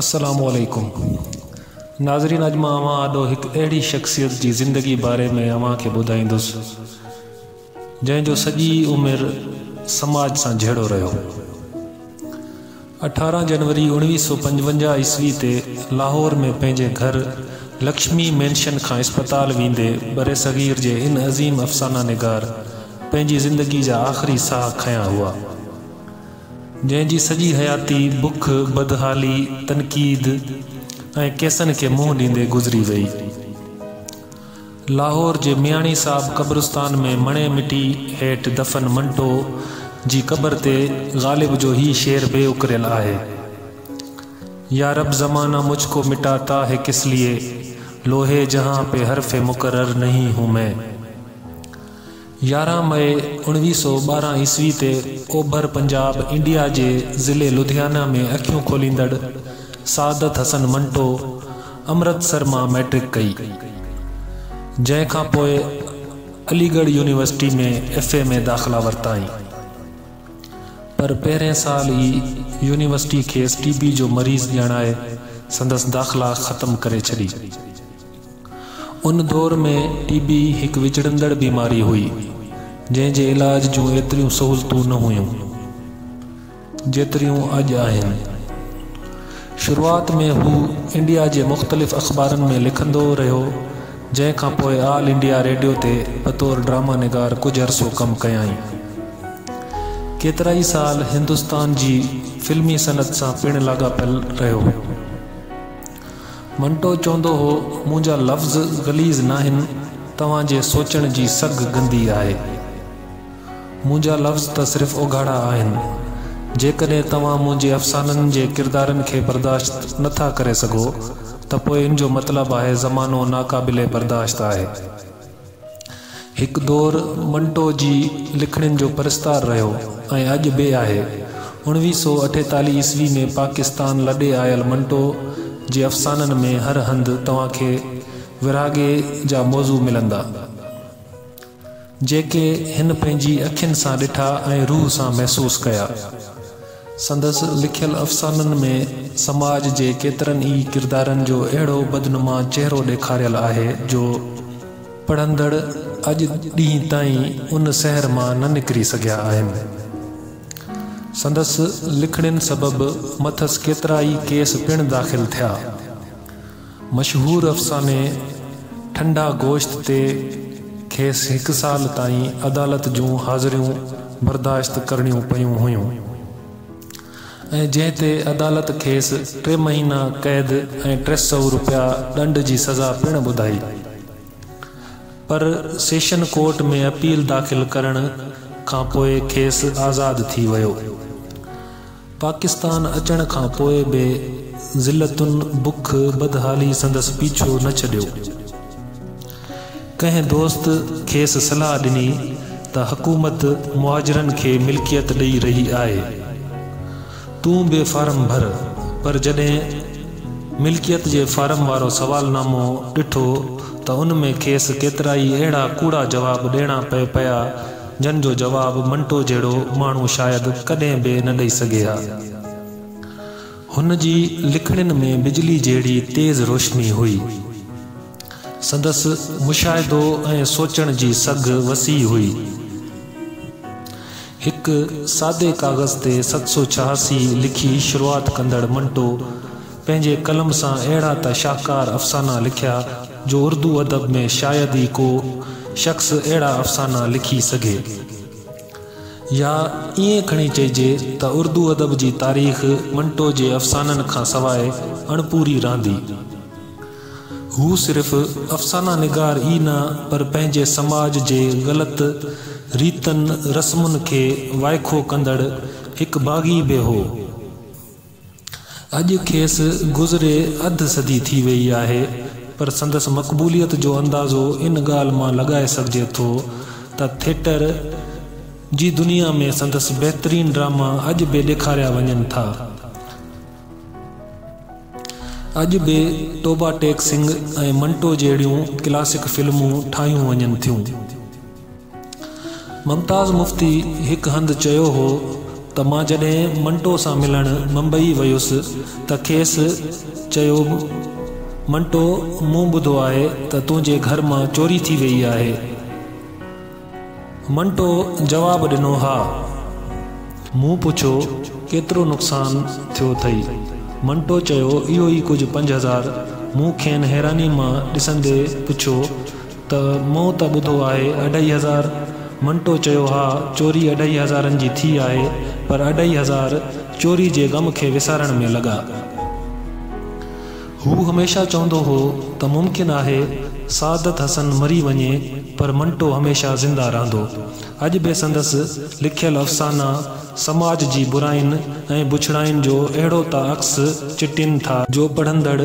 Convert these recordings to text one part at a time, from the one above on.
السلام عليڪم ناظرين اڄ مان اوهان آڏو هڪ اهڙي شخصيت جي زندگي باري ۾ اوهان کي ٻڌائيندس جنهن جو سڄي عمر سماج سان جهيڙو رهيو. 18 جنوري 1955 عيسوي تي لاهور ۾ پنهنجي گهر لڪشمي مينشن کان اسپتال ويندي برصغير جي ان عظيم افسانه نگار پنهنجي زندگي جا آخري ساهه کنيا هئا. جنهن جي سڄي حياتي بک، بدحالي، تنقيد ۽ ڪيسن کي منهن ڏيندي گذري وئي. لاهور جي مياڻي صاحب قبرستان ۾ مڻي مٽي هيٺ دفن منٽو جي قبر تي غالب جو هي شعر به اڪريل آهي. يا رب زمانه مجھ ڪو مٽاتا هي ڪس ليي، لوح جهان پي حرف مقرر نهين هون مين. 11 مئي 1912 عيسوي تي اوڀر پنجاب انڊيا جي ضلعي لڌيانا ۾ اکيون کوليندڙ سعادت حسن منٽو امرتسر مان مئٽرڪ ڪئي، جنهن کان پوء علي ڳڙهه يونيورسٽي ۾ ايف اي ۾ داخلا ورتائين. پر پهرين سال ئي يونيورسٽي کيس ٽي بي جو مريض ڄاڻائي سندس داخلا ختم ڪري ڇڏي. ان دور ۾ ٽي بي هڪ وچڙندڙ بيماري هئي، جنهن جي علاج جون ايتريون سهولتون نه هيون، جيتريون اڄ آهن. شروعات ۾ هو انڊيا جي مختلف اخبارن ۾ لکندو رهيو، جنهن کان پوء آل انڊيا ريڊيو تي بطور ڊراما نگار ڪجهه عرصو ڪم ڪيائين. ڪيترائي سال هندستان جي فلمي صنعت سان پڻ لاڳاپيل رهيو. منٽو چوندو هو، منهنجا لفظ غليظ ناهن، توهان جي سوچڻ جي سگهه گندي آهي. منهنجا لفظ ته صرف اگهاڙا آهن. جيڪڏهن توهان منهنجي افسانن جي ڪردارن کي برداشت نه ٿا ڪري سگهو ته پوء ان جو مطلب آهي زمانو ناقابل برداشت آهي. هڪ دور منٽو جي لکڻين جو پرستار رهيو ۽ اڄ به آهي. 1948 عيسوي ۾ پاڪستان لڏي آيل منٽو جي افسانن ۾ هر هنڌ توهان کي ورهاڱي جا موضوع ملندا. جيڪي هن پنهنجي اکين سان ڏٺا ۽ روح سان محسوس ڪيا. سندس لکيل افسانن ۾ سماج جي ڪيترن ئي ڪردارن جو اهڙو بدنما چهرو ڏيکاريل آهي جو. پڙهندڙ اڄ ڏينهن تائين ان سحر مان نه نڪري سگهيا آهن. سندس لکڻين سبب مٿس ڪيترائي ڪيس پڻ داخل ٿيا. مشهور افساني ٺنڊا گوشت تي کيس هڪ سال تائين عدالت جون حاضريون برداشت ڪرڻيون پيون هيون ۽ جنهن تي عدالت کيس ٽي مهينا قيد ۽ 300 روپيا ڏنڊ جي سزا پڻ ٻڌائي. پر سيشن ڪورٽ ۾ اپيل داخل ڪرڻ کان پوء کيس آزاد ٿي ويو. پاڪستان اچڻ کان پوء به ذلتن، بک، بدحالي سندس پيڇو نه ڇڏيو. ڪنهن دوست کيس صلاح ڏني ته حڪومت مهاجرن کي ملڪيت ڏئي رهي آهي، تون به فارم ڀر، پر جڏهن ملڪيت جي فارم وارو سوالنامو ڏٺو ته ان ۾ کيس ڪيترائي اهڙا ڪوڙا جواب ڏيڻا پئي پيا، جن جو جواب منٽو جهڙو ماڻهو شايد ڪڏهن به نه ڏئي سگهي ها. هن جي لکڻين ۾ بجلي جهڙي تيز روشني هئي. سندس مشاهدو ۽ سوچڻ جي سگهه وسيع هئي. هڪ سادي ڪاغذ تي 786 لکي شروعات ڪندڙ منٽو پنهنجي قلم سان اهڙا ته شاهڪار افسانا لکيا جو اردو ادب ۾ شايد ئي ڪو شخص اهڙا افسانا لکي سگهي. يا ائين کڻي چئجي ته اردو ادب جي تاريخ منٽو جي افسانن کان سواء اڻپوري رهندي. هو صرف افسانه نگار ئي نه پر پنهنجي سماج جي غلط ريتن رسمن کي وائکو ڪندڙ هڪ باغي به هو. اڄ کيس گذري اڌ صدي ٿي ويئي آهي پر سندس مقبوليت جو اندازو ان ڳالهه مان لڳائي سگهجي ٿو ته ٿيٽر جي دنيا ۾ سندس بهترين ڊراما اڄ به ڏيکاريا وڃن ٿا. اڄ به ٽوبا ٽيڪ سنگهه ۽ منٽو جهڙيون ڪلاسڪ فلمون ٺاهيون وڃن ٿيون. ممتاز مفتي هڪ هنڌ چيو هو ته مان جڏهن منٽو سان ملڻ ممبئي ويس ته کيس چيو منٽو مون ٻڌو آهي ته تنهنجي گهر مان چوري ٿي ويئي آهي. منٽو جواب ڏنو ها. مون پڇيو ڪيترو نقصان ٿيو اٿئي؟ منٽو چيو اهو ئي ڪجهه 5000. مون کين حيراني مان ڏسندي پڇيو ته مون ته ٻڌو آهي اڍائي هزار. منٽو چيو ها چوري اڍائي هزارن جي ٿي آهي پر اڍائي هزار چوري جي غم کي وسارڻ ۾ لڳا. هو هميشه چوندو هو ته ممڪن آهي سعادت حسن مري وڃي پر منٽو هميشه زنده رهندو. اڄ به سندس لکيل افسانا سماج جي براين ۽ بڇڙاين جو اهڙو ته عڪس چٽين ٿا، جو پڙهندڙ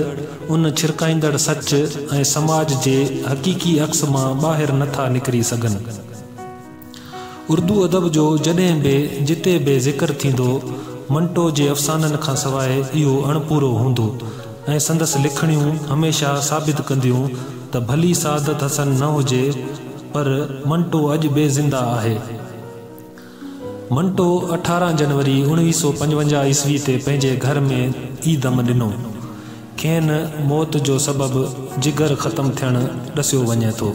ان ڇرڪائيندڙ سچ ۽ سماج جي حقيقي عڪس مان ٻاهر نه ٿا نڪري سگهن. اردو ادب جو جڏهن به جتي به ذڪر ٿيندو، منٽو جي افسانن کان سواء اهو اڻپورو هوندو ۽ سندس لکڻيون هميشه ثابت ڪنديون ته ڀلي سعادت حسن نه هجي پر منٽو اڄ به زنده آهي. منٽو 18 جنوري 1955 عيسوي تي پنهنجي گهر ۾ ئي دم ڏنو. کين موت جو سبب جگر ختم ٿيڻ ڏسيو وڃي ٿو.